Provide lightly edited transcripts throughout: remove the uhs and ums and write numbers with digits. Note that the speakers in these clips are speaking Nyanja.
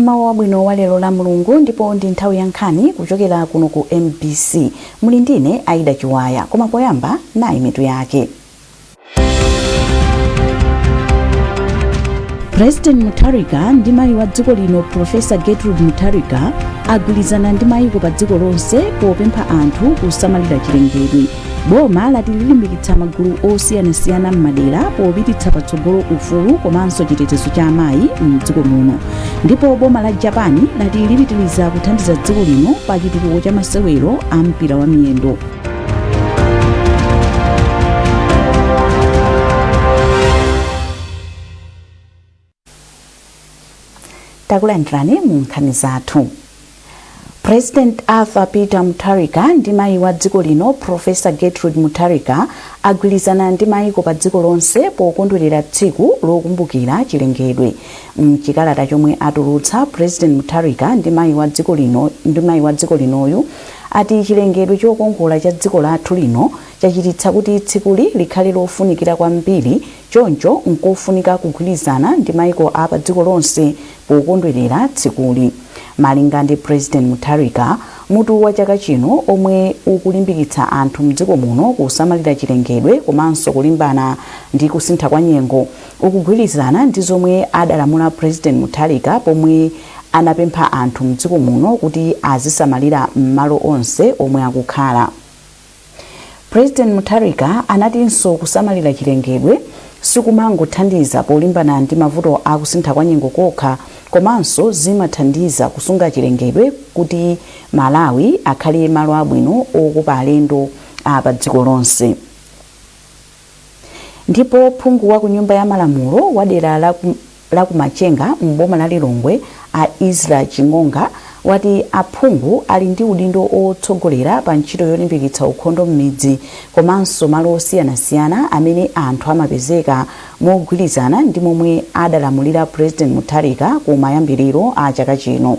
Mmawa wabwino wa lero la Mulungu, ndipo ndi nthawi ya nkhani kuchokera kuno ku MBC. Muli ndine Aida Chiwaya, koma poyamba nayi mitu yake. President Mutharika ndi mayi wa dziko lino Professor Gertrude Mutharika agwirizana ndi mayiko pa dziko lonse popempha anthu kusamalira chilengedwe. Boma lati lilimbikitsa magulu osiyanasiyana m'madera popititsa patsogolo ufulu komanso chitetezo cha amayi mdziko muno. Ndipo boma la Japan lati lipitiriza kuthandiza dziko lino pa chitukuko cha masewero a mpira wa miyendo. Takulandirani mu nkhani zathu. President Arthur Peter Mutharika ndi mayi wa dziko lino Professor Gertrude Mutharika agwirizana ndi mayiko pa dziko lonse pokondwerera tsiku lokumbukira chilengedwe. Mchikalata chomwe atulutsa, President Mutharika ndi mayi wa dziko lino ndi mayi wa dziko linoyu ati chilengedwe chokongola cha dziko lathu lino chachititsa kuti tsikuli likhale lofunikira kwambiri. Choncho n'kofunika kugwirizana ndi maiko a padziko lonse pokondwerera tsikuli. Malinga ndi President Mutharika, mutu wa chaka chino omwe ukulimbikitsa anthu mdziko muno kusamalira chilengedwe komanso kulimbana ndi kusintha kwa nyengo, ukugwirizana ndi zomwe adalamula President Mutharika pomwe anapempha anthu mdziko muno kuti azisamalira m'malo onse omwe akukhala. President Mutharika anatinso kusamalira chilengedwe sikumangothandiza polimbana ndi mavuto a kusintha kwa nyengo kokha, komanso zimathandiza kusunga chilengedwe kuti Malawi akhale malo abwino okopa alendo a pa dziko lonse. Ndipo phungu wa ku Nyumba ya Malamulo wa dera la ku Machenga m'boma la Lilongwe a Ezra Ching'onga wati aphungu ali ndi udindo otsogolera pa ntchito yolimbikitsa ukhondo m'midzi komanso malo osiyanasiyana amene anthu amapezeka, mogwirizana ndi momwe adalamulira President Mutharika ku mayambiriro a chaka chino.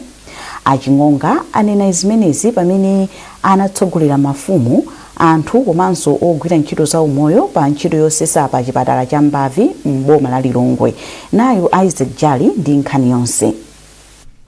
A Ching'onga anena zimenezi pamene anatsogolera mafumu, anthu komanso ogwira ntchito za umoyo pa ntchito yosesa pa chipatala cha Mbavi m'boma la Lilongwe. Nayu Isaac Jali ndi nkhani yonse.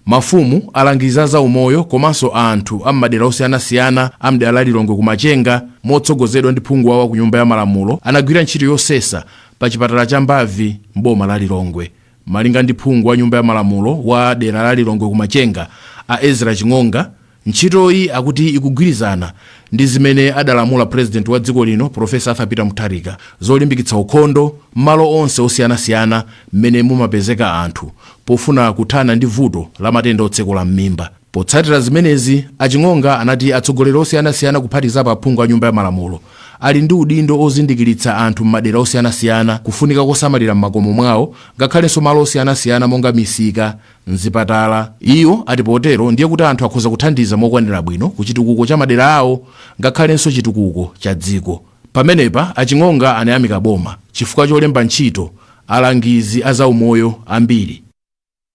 Mafumu, alangizi a zaumoyo komanso anthu a m'madera osiyanasiyana a m'dera la Lilongwe ku Machenga motsogozedwa ndi phungu wawo ku Nyumba ya Malamulo anagwira ntchito yosesa pa chipatala cha Mbavi m'boma la Lilongwe. Malinga ndi phungu wa Nyumba ya Malamulo wa dera la Lilongwe ku Machenga a Ezra Ching'onga, ntchitoyi akuti ikugwirizana ndi zimene adalamula President wa dziko lino Prof. Arthur Peter Mutharika zolimbikitsa ukhondo m'malo onse osiyanasiyana mmene mumapezeka anthu pofuna kuthana ndi vuto la matenda otsekula m'mimba. Potsatira zimenezi, a Ching'onga anati atsogoleri osiyanasiyana kuphatikizapo aphungu a Nyumba ya Malamulo ali ndi udindo ozindikiritsa anthu m'madera osiyanasiyana kufunika kosamalira m'makomo mwawo ngakhalenso malo osiyanasiyana monga misika, m'zipatala. Iwo ati potero ndiye kuti anthu akhoza kuthandiza mokwanira bwino ku chitukuko cha madera awo ngakhalenso chitukuko cha dziko. Pamenepa, a Ching'onga anayamika boma chifukwa cholemba ntchito alangizi a zaumoyo ambiri.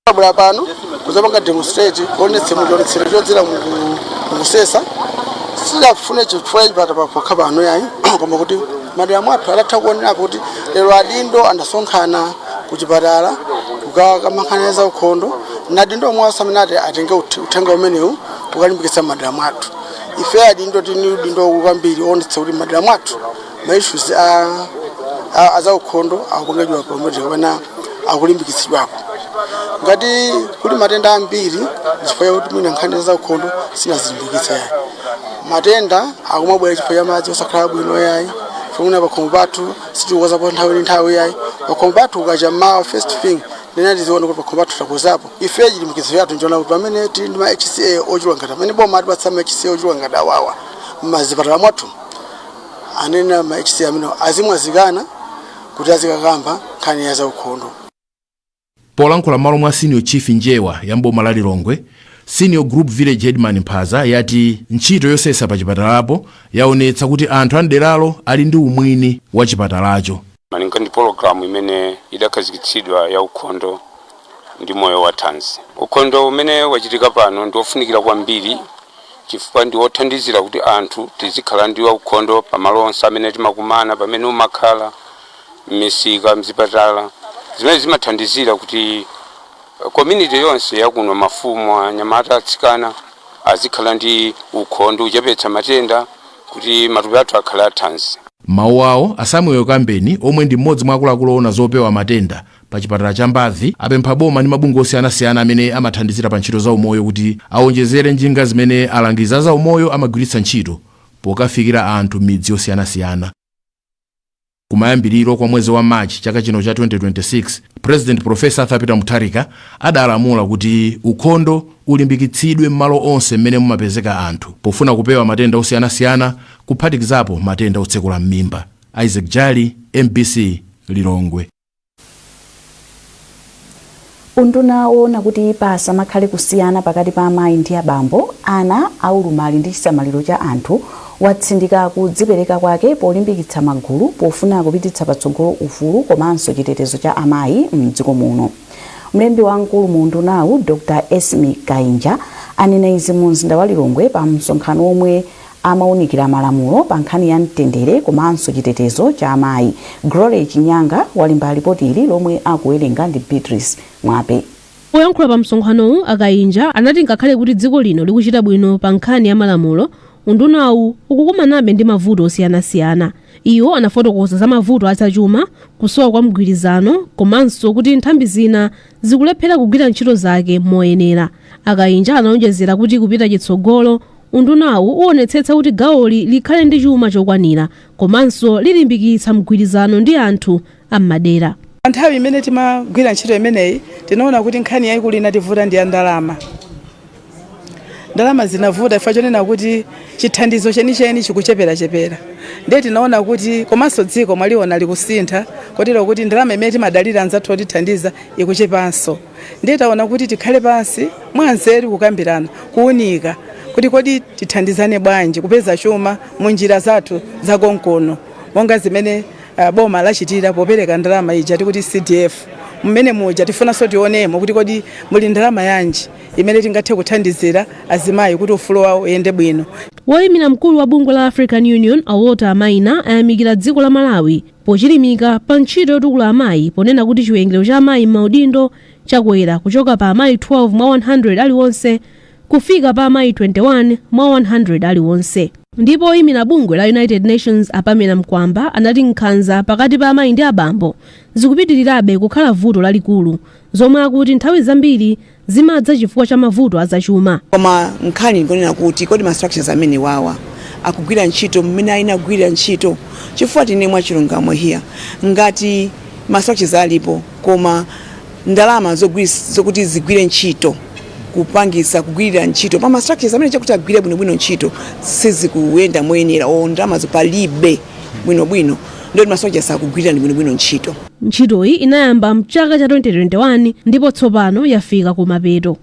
Tabwera pano kuzapanga demonstrate, kuonetsa muchionetsero chodzera mukusesa. Sidafune chifukwa chipatala pokha pano yayi, koma kuti madera mwathu atatha kuonerapo kuti lero adindo anasonkhana kuchipatala kukakamba nkhani za ukhondo, na adindo omwe amene ati atenge uthenga umenewu kukalimbikitsa madera mwathu. Ife adindo tili ndi udindo kwambiri oonetsa kuti madera mwathu ma issues a za ukhondo akupangidwa promote kapena akulimbikitsidwako. Ngati kuli matenda ambiri, chifukwa chakuti mwina nkhani za ukhondo sinazilimbikitsa yayi. Matenda akumabwera chifukwa cha madzi osakhala bwino yayi, chifukwa mwina pakhomo pathu sitikukozapo nthawi ndi nthawi yayi. Pakhomo pathu kukacha mmawa, first thing nena tiziona kuti pakhomo pathu takozapo. Ife chilimbikitso chathu nchoona kuti pamene tili ndi ma HCA ochuluka ngati pamene boma atipatsa ma HCA ochuluka ngati awawa m'mazipatala mwathu, anena ma HCA amene azimwazikana kuti azikakamba nkhani ya zaukhondo. Polankhula m'malo mwa Senior Chief Njewa ya mboma la Lilongwe, Senior Group Village Headman Mphaza yati ntchito yosesa pa chipatalapo yaonetsa kuti anthu a mderalo ali ndi umwini wa chipatalacho. Malinga ndi pologalamu imene idakhazikitsidwa ya ukhondo ndi moyo wa thanzi, ukhondo umene wachitika pano ndi wofunikira kwambiri chifukwa ndi wothandizira kuti anthu tizikhala ndi ukhondo pamalo onse amene timakumana, pamene umakhala m'misika, mzipatala, zimene zimathandizira kuti Community yonse yakuno, mafumu, anyamata, atsikana, azikhala ndi ukhondo, kuchepetsa matenda, kuti matupi athu akhale athanzi. Mawu awo, a Samuel Kambeni, omwe ndi mmodzi mwa akuluakulu oona zopewa matenda pa chipatala cha Mbadhi, apempha boma ndi mabungwe osiyanasiyana amene amathandizira pa ntchito za umoyo kuti awonjezere njinga zimene alangizi a zaumoyo amagwiritsa ntchito pokafikira anthu m'midzi yosiyanasiyana. Kumayambiriro kwa mwezi wa Machi chaka chino cha 2026, President Professor Arthur Peter Mutharika adalamula kuti ukhondo ulimbikitsidwe m'malo onse mmene mumapezeka anthu, pofuna kupewa matenda osiyanasiyana, kuphatikizapo matenda otsekula m'mimba. Isaac Jali, MBC, Lilongwe. Unduna woona kuti pasamakhale kusiyana pakati pa amayi ndi abambo, ana aulumali ndi chisamaliro cha anthu watsindika kudzipereka kwake polimbikitsa magulu pofuna kupititsa patsogolo ufulu komanso chitetezo cha amayi mdziko muno. Mlembi wamkulu mu undunawu, Dr Esmi Kainja, anena izi mu mzinda wa Lilongwe pa msonkhano omwe amawunikira malamulo pa nkhani ya mtendere komanso chitetezo cha amayi. Glory Chinyanga walemba ripoti ili, lomwe akuwerenga ndi Beatrice Mwape. Poyankhula pa msonkhanowu, a Kainja anati ngakhale kuti dziko lino likuchita bwino pa nkhani ya malamulo, undunawu ukukumanabe ndi mavuto osiyanasiyana. Iwo anafotokoza za mavuto azachuma, kusowa kwa mgwirizano, komanso kuti nthambi zina zikulephera kugwira ntchito zake moyenera. A Kainja anaonjezera kuti kupita chitsogolo, undunawu uwonetsetsa kuti gawoli likhale ndi chuma chokwanira, komanso lilimbikitsa mgwirizano ndi anthu am'madera. Nthawi imene timagwira ntchito imeneyi, tinaona kuti nkhani yayikulu inativuta ndi ya ndalama. Ndalama zinavuta chifukwa chonena kuti chithandizo chenicheni chikucheperachepera. Ndiye tinaona kuti komanso dziko mwaliona likusintha, kotero kuti ndalama imene timadalira anzathu otithandiza ikuchepanso. Ndiye taona kuti tikhale pansi mwanzeru kukambirana, kuunika kuti kodi tithandizane bwanji kupeza chuma mu njira zathu zakonkono, monga zimene boma lachitira popereka ndalama ija tikuti CDF. Mmene muja tifunanso tionemo kuti kodi muli ndalama yanji imene tingathe kuthandizira azimayi kuti ufulu wawo uyende bwino. Woyimira mkulu wa bungwe la African Union, a Walter Maina, ayamikira dziko la Malawi pochilimika pa ntchito yotukula amayi, ponena kuti chiwerengero cha amayi m'maudindo chakwera kuchoka pa amayi 12 mwa 100 aliwonse kufika pa amayi 21 mwa 100 aliwonse. Ndipo oyimira bungwe la United Nations, a Pamela Mkwamba, anati nkhanza pakati pa amayi ndi abambo zikupitirirabe kukhala vuto lalikulu, zomwe akuti nthawi zambiri zimadza chifukwa cha mavuto azachuma. Koma nkhani ndikunena kuti kodi ma structures amene wawa akugwira ntchito mmene ayenera kugwirira ntchito? Chifukwa tine mwachilungamo here, ngati ma structures alipo koma ndalama zokuti zigwire ntchito, kupangisa kugwirira ntchito pa ma structures amene chakuti agwire bwinobwino ntchito, sizikuyenda moyenera, o ndalamazo palibe bwinobwino, ndoti ma structures akugwirira bwinobwino ntchito. Ntchitoyi inayamba mchaka cha 2021 ndipo tsopano yafika kumapeto.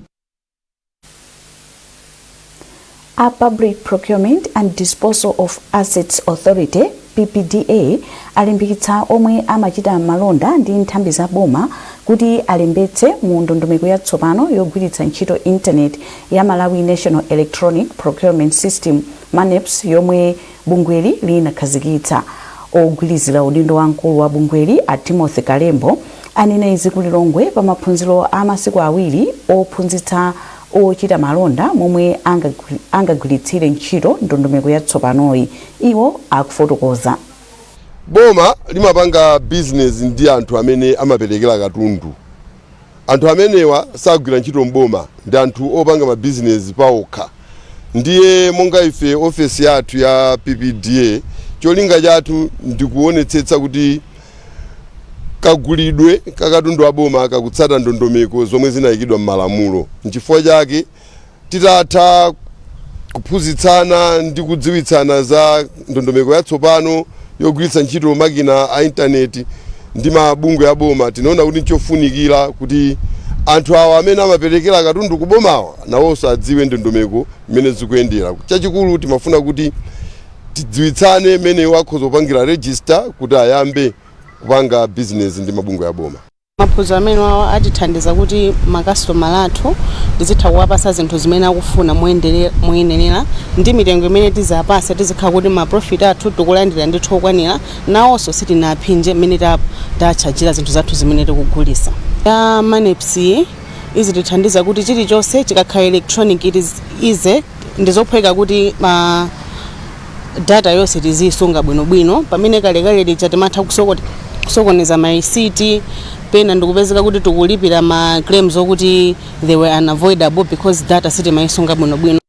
A Public Procurement and Disposal of Assets Authority, PPDA, alimbikitsa omwe amachita malonda ndi nthambi za boma kuti alembetse mu ndondomeko yatsopano yogwiritsa ntchito intaneti ya Malawi National Electronic Procurement System, MANEPS, yomwe bungweli linakhazikitsa. Ogwirizira udindo wamkulu wa bungweli, a Timothy Kalembo, anena izi ku Lilongwe pa maphunziro a masiku 2 ophunzitsa ochita malonda momwe angagwiritsire ntchito ndondomeko yatsopanoyi. Iwo akufotokoza. Boma limapanga business ndi anthu amene amaperekera katundu. Anthu amenewa sagwira ntchito mboma, ndi anthu opanga mabizinesi paokha. Ndiye monga ife ofesi yathu ya PPDA, cholinga chathu ndikuonetsetsa kuti kagulidwe kakatundu wa boma kakutsata ndondomeko zomwe zinayikidwa m'malamulo. Nchifukwa chake titatha kuphunzitsana ndi kudziwitsana za ndondomeko yatsopano yogwiritsa ntchito makina a intaneti ndi mabungwe a boma, tinaona kuti nchofunikira kuti anthu awa amene amaperekera katundu ku bomawa nawonso adziwe ndondomeko mmene zikuyendera. Chachikulu timafuna kuti tidziwitsane mmene iwo akhoza kupangira register kuti ayambe kupanga business ndi mabungwe a boma. Maphunziro amene wawa atithandiza kuti makasitomala athu tizitha kuwapasa zinthu zimene akufuna moyenerera ndi mitengo imene tizapasa, tizikhala kuti ma profit athu tikulandira ndithu okwanira, nawonso sitinaphinje mmene tachajira zinthu zathu zimene tikugulisa. Ya MANEPS. Izitithandiza kuti chilichonse chikakhala electronic, it is easy, ndizophweka kuti ma data yonse tiziyisunga bwinobwino, pamene kalekale lija timatha kusokoneza ma receipt, pena ndikupezeka kuti tikulipira ma claims okuti they were unavoidable because data sitimayisunga bwinobwino.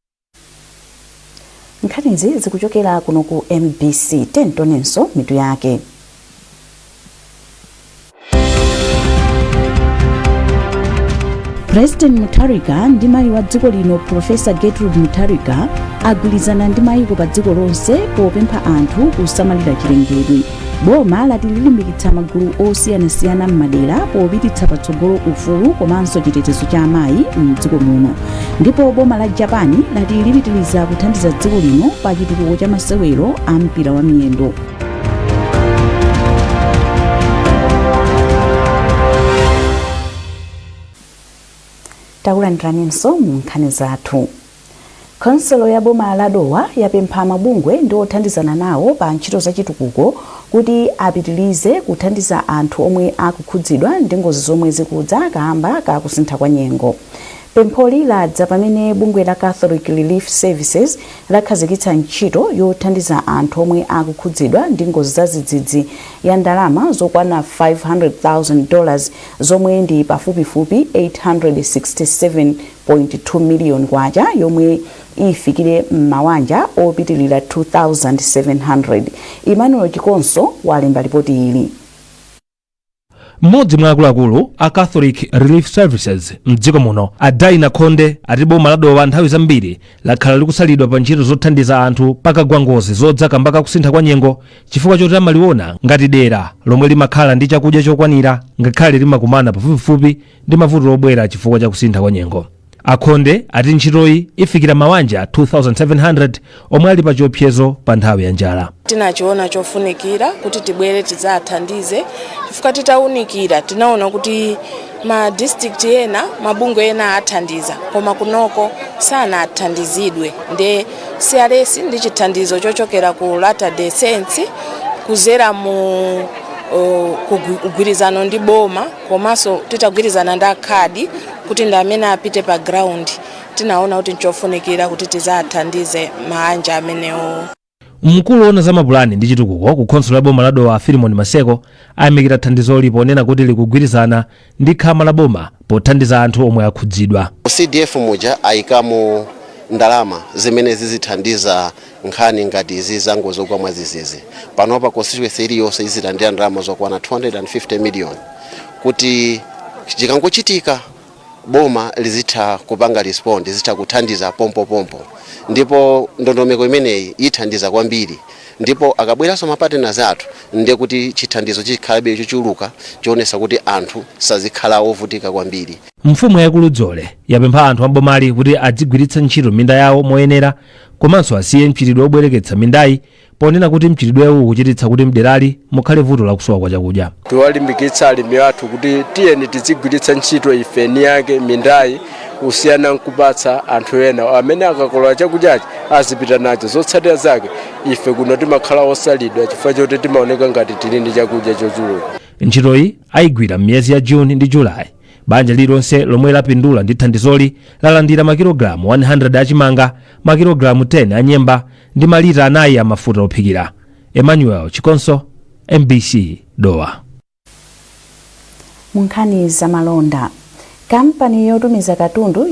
Nkhanizi zikuchokera kuno ku MBC. Tentonenso mitu yake. President Mutharika ndi mayi wa dziko lino Profesa Gertrude Mutharika agwirizana ndi mayiko pa dziko lonse popempha anthu kusamalira chilengedwe. Boma lati lilimbikitsa magulu osiyanasiyana m'madera popititsa patsogolo ufulu komanso chitetezo cha amayi mdziko muno. Ndipo boma la Japan lati lipitiriza kuthandiza dziko lino pa chitukuko cha masewero a mpira wa miyendo. Takulandiraninso mu nkhani zathu. Khonsolo ya boma la Dowa yapempha mabungwe ndi othandizana nawo pa ntchito za chitukuko kuti apitirize kuthandiza anthu omwe akukhudzidwa ndi ngozi zomwe zikudza kamba ka kusintha kwa nyengo. Pempholi ladza pamene bungwe la Catholic Relief Services lakhazikitsa ntchito yothandiza anthu omwe akukhudzidwa ndi ngozi za zidzidzi ya ndalama zokwana $500,000, zomwe ndi pafupifupi 867.2 million kwacha, yomwe ifikire m'mawanja opitilira 2700. Emmanuel Chikonso walemba ripoti ili. Mmodzi mwa akuluakulu a Catholic Relief Services mdziko muno, a Daina Khonde, ati boma la Dowa nthawi zambiri lakhala likusalidwa pa ntchito zothandiza anthu pakagwa ngozi zodza kamba kakusintha kwa nyengo, chifukwa choti amaliona ngati dera lomwe limakhala ndi chakudya chokwanira, ngakhale limakumana pafupifupi ndi mavuto obwera chifukwa cha kusintha kwa nyengo. Akhonde ati ntchitoyi ifikira mawanja 2700 omwe ali pa chiopsezo pa nthawi ya njala. Tinachiona chofunikira kuti tibwere tidzathandize, chifukwa titawunikira tinaona kuti ma district ena, mabungwe ena athandiza, koma kunoko sanathandizidwe. Nde CRS ndi chithandizo chochokera ku Latter Day Saints kuzera mu kugwirizano ndi boma, komanso titagwirizana ndi akhadi kuti ndi amene apite pa ground, tinaona kuti nchofunikira kuti tidzathandize maanja amenewo. Mkulu woona za mapulani ndi chitukuko ku khonsolo ya boma la Dowa, Filimon Maseko, ayamikira thandizoli ponena kuti likugwirizana ndi khama la boma pothandiza anthu omwe akhudzidwa. CDF muja ayikamo ndalama zimene zizithandiza nkhani ngati izi za ngozi zogwa mwadzidzidzi. Panopa constituency iliyonse izilandira ndalama zokwana 250 million kuti chikangochitika boma lizitha kupanga respond, lizitha kuthandiza pompopompo, ndipo ndondomeko imeneyi ithandiza kwambiri. Ndipo akabweranso ma partners athu, ndiye kuti chithandizo chikhalabe chochuluka, choonesa kuti anthu sazikhala ovutika kwambiri. Mfumu yaikulu Dzole yapempha anthu ambomali kuti adzigwiritsa ntchito minda yawo moyenera, komanso asiye mchitidwe wobwereketsa mindayi, ponena kuti mchitidwewu ukuchititsa kuti mderali mukhale vuto lakusowa kwa chakudya. Tiwalimbikitsa alimi athu kuti tiyeni tizigwiritsa ntchito ife eni ake mindayi, kusiyana nkupatsa anthu ena amene akakolola chakudyachi azipita nacho. Zotsatira zake ife kuno timakhala osalidwa chifukwa choti timaoneka ngati tili ndi chakudya chochuluka. Ntchitoyi ayigwira m'miyezi ya June ndi July. Banja lililonse lomwe lapindula ndi thandizoli lalandira makilogalamu 100 achimanga, makilogalamu 10 anyemba ndi malita 4 a mafuta ophikira. Emmanuel Chikonso, MBC, Dowa. Mu nkhani za malonda, kampani yotumiza katundu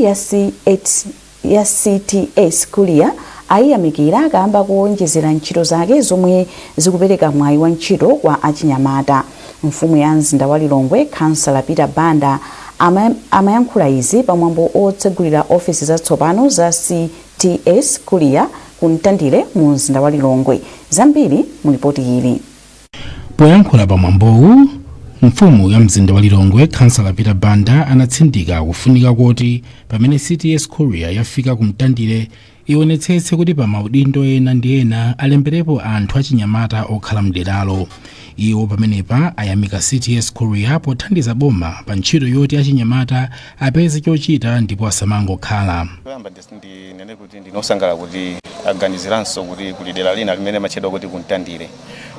ya CTS Courier ayiyamikira kamba kuwonjezera ntchito zake zomwe zikupereka mwayi wa ntchito kwa achinyamata. Mfumu ya mzinda wa Lilongwe, Kansala Peter Banda, amayankhula izi pamwambo otsegulira ofesi zatsopano za CTS Courier ku Mtandire mu mzinda wa Lilongwe. Zambiri mu ripoti ili. Poyankhula pamwambowu, mfumu ya mzinda wa Lilongwe, Kansala Peter Banda, anatsindika kufunika kuti pamene CTS Courier yafika ku Mtandire, ionetsetse kuti pa maudindo ena ndi ena alemberepo anthu achinyamata okhala mderalo. Iwo pamenepa ayamika CTS Courier pothandiza boma pa ntchito yoti achinyamata apeze chochita ndipo asamangokhala. Choyamba ndinene kuti ndinosangalala kuti aganiziranso kuti kuli dera lina limene limatchedwa kuti Kumtandire,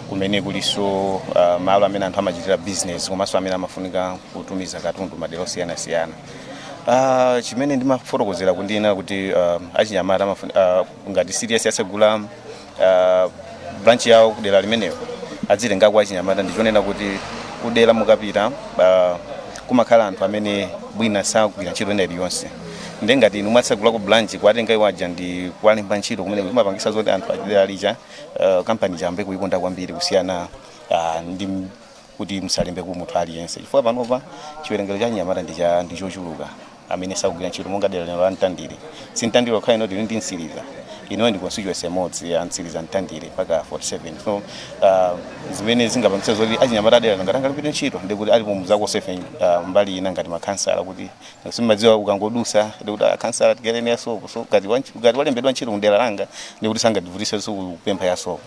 kumene kulinso malo amene anthu amachitira business komanso amene amafunika kutumiza katundu madera osiyanasiyana. Chimene ndimafotokozera kundina kuti achinyamata ngati CTS yatsegula branch yawo kudera limenelo, adzitengako achinyamata. Ndichonena kuti kudera mukapita kumakhala anthu amene bwina sakugwira ntchito ina iliyonse. Ndiye ngati inu mwatsegula ku branch, kuwatenga iwo aja ndi kuwalemba ntchito kumene, kumapangisa zoti anthu adera lija kampani iyambe kuikonda kwambiri, kusiyana ndi kuti musalembe ku munthu aliyense, chifukwa panopa chiwerengero cha anyamata ndi chochuluka amene sakugwira ntchito, monga dera lino la Mtandire. Si Mtandire okha ino, tili ndi Mtsiriza. Inoyo ndi constituency imodzi ya Mtsiriza, Mtandire mpaka 47. So zimene zingapangitse zoti achinyamata adera ngati angalipire ntchito, ndikuti alipo muzako 7 mbali ina ngati makhansala, kuti simadziwa ukangodusa ndikuti akhansala tigereni ya sopo. So ngati walembedwa ntchito mudera langa, ndikuti sangadivutisenso kupempha ya sopo.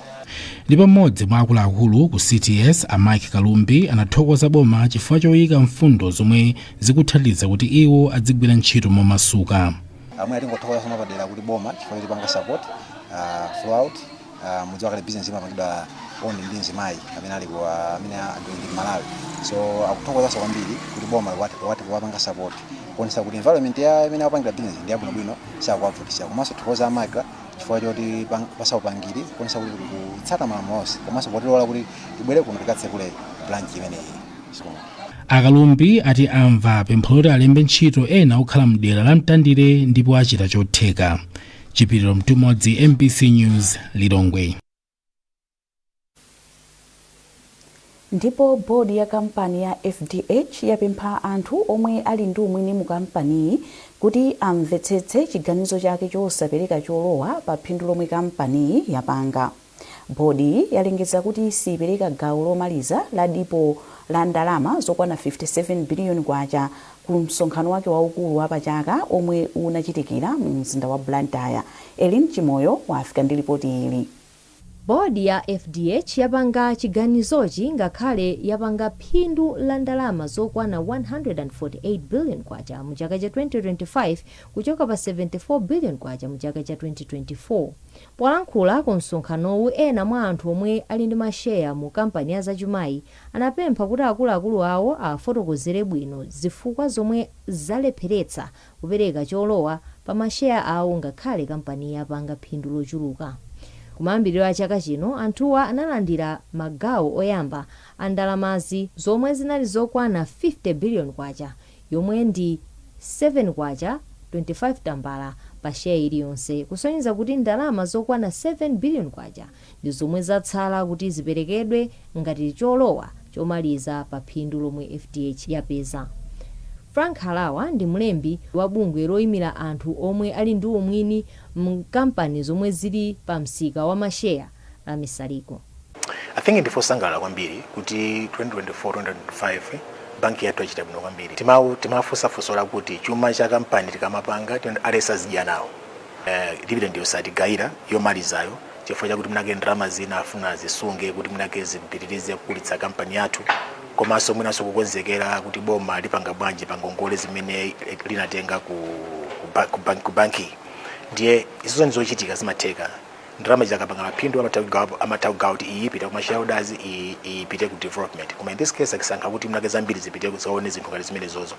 Ndipo mmodzi mwa akuluakulu ku CTS, a Mike Kalumbi, anathokoza boma chifukwa choyika mfundo zomwe zikuthandiza kuti iwo adzigwira ntchito momasuka. Amwe atingothokoza mapadera kuti boma chifukwa chotipanga support throughout. Mudziwa kale business imapangidwa only ndi mzimayi amene ali ku amene ndi Malawi, so akuthokozanso kwambiri kuti boma wapanga support kuonesa kuti environment ya imene akupangira business ndi yabwinobwino, sakuwavutisa. Komanso thokoza a MACRA chifukwa choti pasa upangiri kuonesa kuti kutsata malamulo onse, komanso potilola kuti tibwere kuno tikatsekule branch imeneyi. Akalumbi ati amva pempho loti alembe ntchito ena okhala mdera la Mtandire ndipo achita chotheka. Chipiriro Mtumodzi, MBC News, Lilongwe. Ndipo bodi ya kampani ya FDH yapempha anthu omwe ali ndi umwini mu kampaniyi kuti amvetsetse chiganizo chake chosapereka cholowa pa phindu lomwe kampaniyi yapanga. Bodiyi yalengeza kuti siyipereka gawo lomaliza la dipo la ndalama zokwana 57 biliyoni kwacha ku msonkhano wake waukulu wa pachaka omwe unachitikira mu mzinda wa Blantyre. Elin Chimoyo wafika ndi lipoti ili. Bodi ya FDH yapanga chiganizochi ngakhale yapanga phindu la ndalama zokwana K148 billion mu chaka cha 2025 kuchoka pa K74 billion mu chaka cha 2024. Polankhula ku msonkhanowu, ena mwa anthu omwe ali ndi masheya mu kampani ya zachumayi anapempha kuti akuluakulu awo awafotokozere bwino zifukwa zomwe zalepheretsa kupereka cholowa pa masheya awo ngakhale kampaniyi yapanga phindu lochuluka. Kumayambiriro a chaka chino, anthuwa analandira magawo oyamba a ndalamazi zomwe zinali zokwana K50 billion yomwe ndi K7 25 tambala pa sheya iliyonse, kusonyeza kuti ndalama zokwana K7 billion ndi zomwe zatsala kuti ziperekedwe ngati cholowa chomaliza pa phindu lomwe FDH yapeza. Frank Harawa ndi mlembi wa bungwe loyimira anthu omwe ali ndi umwini m'kampani zomwe zili pa msika wa masheya la Misaliko. I think ndife osangalala kwambiri kuti 2024 2025 banki yathu yachita bwino kwambiri. Timafunsa funso lakuti chuma cha kampani tikamapanga alesa zidya nawo dividend yosatigayira yomalizayo chifukwa chakuti munake ndalama zina afuna zisunge kuti munake zipitirize kukulitsa kampani yathu, komanso mwinanso kukonzekera kuti boma lipanga bwanji pa ngongole zimene linatenga ku banki. Ndiye izozo ndizochitika, zimatheka. Ndalama zikapanga maphindu amatha kugawa kuti iyi ipite kuma shareholders, iyi ipite ku development, koma in this case akisankha kuti mnake zambiri zipite zaone zinthu ngati zimenezozo.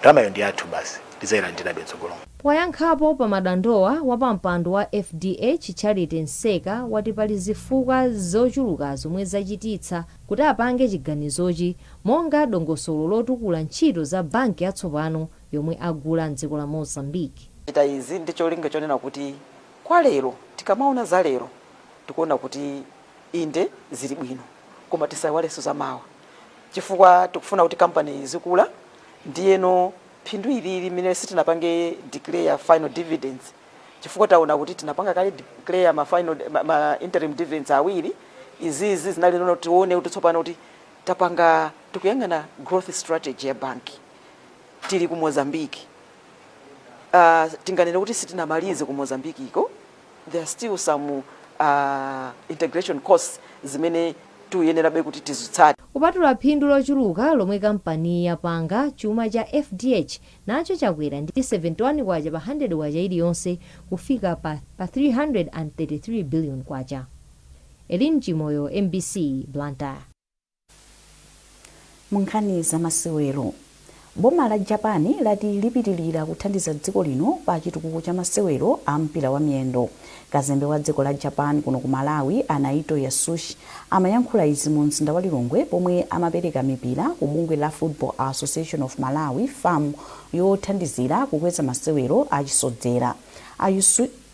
Ndalamayo ndi yathu basi, tidzayilandirabe mtsogolo. Poyankhapo pa madandowa, wapampando wa FDH Charity Nseka wati pali zifukwa zochuluka zomwe zachititsa kuti apange chiganizochi, monga dongosolo lotukula ntchito za banki yatsopano yomwe agula mdziko la Mozambique. Chita izi ndi cholinga chonena kuti kwa lero, tikamaona za lero tikuona kuti inde zili bwino, koma tisayiwalenso za mawa, chifukwa tikufuna kuti kampani izikula. Ndiyeno phindu ilili limene sitinapange declare final dividends, chifukwa taona kuti tinapanga kale declare ma interim dividends awiri, izizi zinali nono tione kuti tsopano kuti tapanga, tikuyang'ana growth strategy ya banki. Tili ku Mozambique, tinganene kuti sitinamalize ku Mozambique iko. There are still some integration costs zimene tiyenerabe kuti tizitsate. Kupatula phindu lochuluka lomwe kampani yapanga, chuma cha FDH nacho chakwera ndi 71 kwacha pa 100 kwacha iliyonse kufika pa 333 billion kwacha. Elin Chimoyo, MBC, Blantyre. Mu nkhani zamasewero, Boma la Japan lati lipitilira kuthandiza dziko lino pa chitukuko cha masewero a mpira wa miyendo. Kazembe wa dziko la Japan kuno ku Malawi, a Naito Yasushi, amayankhula izi mu mzinda wa Lilongwe pomwe amapereka mipira ku bungwe la Football Association of Malawi, fam, yothandizira kukweza masewero a chisodzera.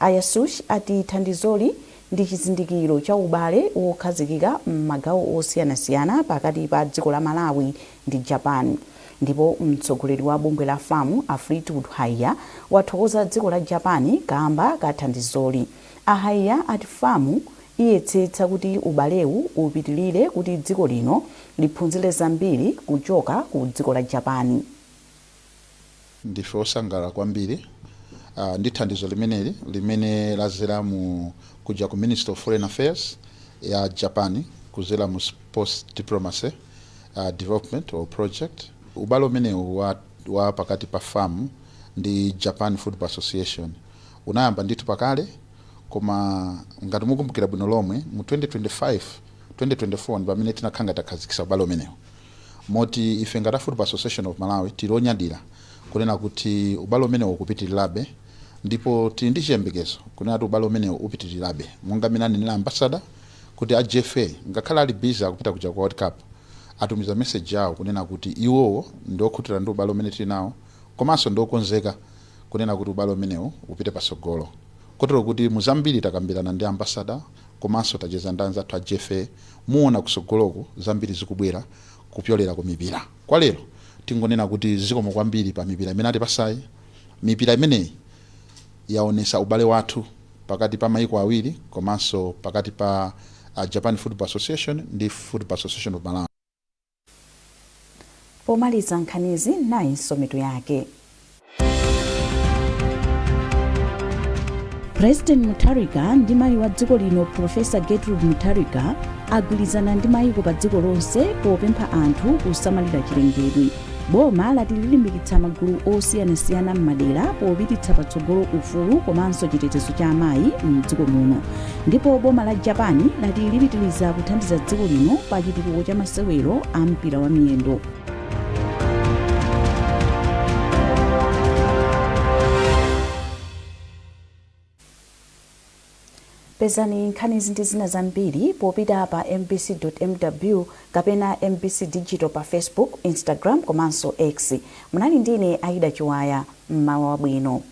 A Yasushi ati thandizoli ndi chizindikiro cha ubale wokhazikika m'magawo osiyanasiyana pakati pa dziko la Malawi ndi Japan. Ndipo mtsogoleri wa bungwe la fam, a Fleetwood Haiya, wathokoza dziko la Japan kamba ka thandizoli. A Haiya ati fam iyetsetsa kuti ubalewu upitilire kuti dziko lino liphunzire zambiri kuchoka ku dziko la Japan. Ndife osangalala kwambiri ndi thandizo limeneli limene lazera mu kuja ku Ministry of Foreign Affairs ya Japan kuzera mu Sports Diplomacy Development or Project. Ubale umenewu wa pakati pa fam ndi Japan Football Association unayamba ndithu pakale, koma ngati mukumbukira bwino lomwe, mu 2025 2024 ndi pamene tinakhala takhazikitsa ubale umenewu, moti ife ngati a Football Association of Malawi tili onyadira kunena kuti ubale umenewu ukupitirirabe, ndipo tili ndi chiyembekezo kunena kuti ubale umenewu upitirirabe, monga mmene anenera ambassador kuti a GFA, ngakhale ali busy akupita kuja ku World Cup, atumiza message yawo kunena kuti iwowo ndi okhutira ndi ubale umene tili nawo, komanso ndi okonzeka kunena kuti ubale umenewu upite patsogolo, kotero kuti muzambiri takambirana ndi ambassador komanso tacheza ndi anzathu a GFA. Muona kusogoloku zambiri zikubwera kupyolera ku mipira. Kwa lero tingonena kuti zikomo kwambiri pa mipira imene atipasayi. Mipira imeneyi yaonesa ubale wathu pakati pa maiko awiri komanso pakati pa Japan Football Association ndi Football Association of Malawi. Pomaliza nkhanizi, nayinso mitu yake. President Mutharika ndi mayi wa dziko lino, Professor Gertrude Mutharika, agwirizana ndi mayiko pa dziko lonse popempha anthu kusamalira chilengedwe. Boma lati lilimbikitsa magulu osiyanasiyana m'madera popititsa patsogolo ufulu komanso chitetezo cha amayi mdziko muno. Ndipo boma la Japan lati lipitiliza kuthandiza dziko lino pa chitukuko cha masewero a mpira wa miyendo. Pezani nkhanizi ndi zina zambiri popita pa mbc.mw kapena MBC Digital pa Facebook, Instagram komanso X. Munali ndine Aida Chiwaya. Mmawa wabwino.